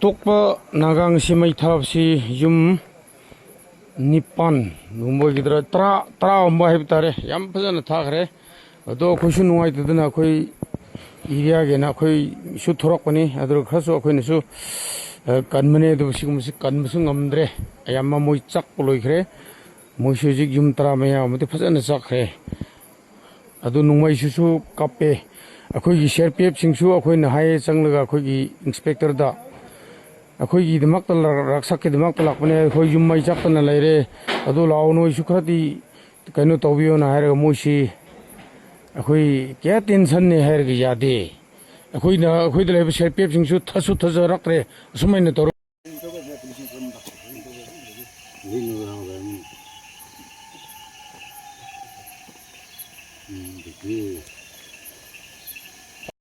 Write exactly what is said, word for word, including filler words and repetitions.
ꯇꯣꯛꯄ ꯅꯥꯒꯥꯡ ꯁꯤꯃꯩ ꯊꯥꯕꯁꯤ ꯌꯨꯝ ꯅꯤꯄꯥꯟꯒꯨꯝꯕ ꯑꯣꯏꯒꯗ꯭ꯔꯥ, ꯇꯔꯥ, ꯇꯔꯥꯒꯨꯝꯕ ꯍꯥꯏꯕ ꯇꯥꯔꯦ꯫ ꯌꯥꯝ ꯐꯖꯅ ꯊꯥꯈ꯭ꯔꯦ꯫ ꯑꯗꯣ ꯑꯩꯈꯣꯏꯁꯨ ꯅꯨꯡꯉꯥꯏꯇꯗꯅ ꯑꯩꯈꯣꯏ ꯑꯦꯔꯤꯌꯥꯒꯤꯅ ꯑꯩꯈꯣꯏꯁꯨ ꯊꯣꯔꯛꯄꯅꯤ꯫ ꯑꯗꯨ ꯈꯔꯁꯨ ꯑꯩꯈꯣꯏꯅꯁꯨ, ꯑ, ꯀꯟꯕꯅꯦ꯫ ꯑꯗꯨꯕꯨ ꯁꯤꯒꯨꯝꯕꯁꯤ ꯀꯟꯕꯁꯨ ꯉꯝꯗ꯭ꯔꯦ꯫ ꯑꯌꯥꯝꯕ ꯃꯣꯏ ꯆꯥꯛꯄ ꯂꯣꯏꯈ꯭ꯔꯦ꯫ ꯃꯣꯏꯁꯨ ꯍꯧꯖꯤꯛ ꯌꯨꯝ ꯇꯔꯥ ꯃꯌꯥ ꯑꯃꯗꯤ ꯐꯖꯅ ꯆꯥꯛꯈ꯭ꯔꯦ꯫ ꯑꯗꯨ ꯅꯣꯡꯃꯩꯁꯤꯁꯨ ꯀꯥꯞꯄꯦ꯫ ꯑꯩꯈꯣꯏꯒꯤ ꯁꯤ ꯑꯥꯔ ꯄꯤ ꯑꯦꯐꯁꯤꯡꯁꯨ ꯑꯩꯈꯣꯏꯅ ꯍꯥꯏꯌꯦ ꯆꯪꯂꯒ ꯑꯩꯈꯣꯏꯒꯤ ꯏꯟꯁꯄꯦꯛꯇꯔꯗ, "ꯑꯩꯈꯣꯏꯒꯤꯗꯃꯛꯇ ꯂ-, ꯔꯛꯁꯛꯀꯤꯗꯃꯛꯇ ꯂꯥꯛꯄꯅꯦ, ꯑꯩꯈꯣꯏ ꯌꯨꯝ ꯃꯩ ꯆꯥꯛꯇꯅ ꯂꯩꯔꯦ, ꯑꯗꯨ ꯂꯥꯛꯑꯣ, ꯅꯣꯏꯁꯨ ꯈꯔꯗꯤ ꯀꯩꯅꯣ ꯇꯧꯕꯤꯌꯣꯅ" ꯍꯥꯏꯔꯒ ꯃꯣꯏꯁꯤ ꯑꯩꯈꯣꯏ ꯀꯌꯥ ꯇꯦꯟꯁꯟꯅꯦ ꯍꯥꯏꯔꯒ ꯌꯥꯗꯦ꯫ ꯑꯩꯈꯣꯏꯅ, ꯑꯩꯈꯣꯏꯗ ꯂꯩꯕ ꯁꯤ ꯑꯥꯔ ꯄꯤ ꯑꯦꯐꯁꯤꯡꯁꯨ ꯊꯠꯁꯨ ꯊꯠꯆꯔꯛꯇ꯭ꯔꯦ꯫ ꯑꯁꯨꯃꯥꯏꯅ ꯇꯧꯔ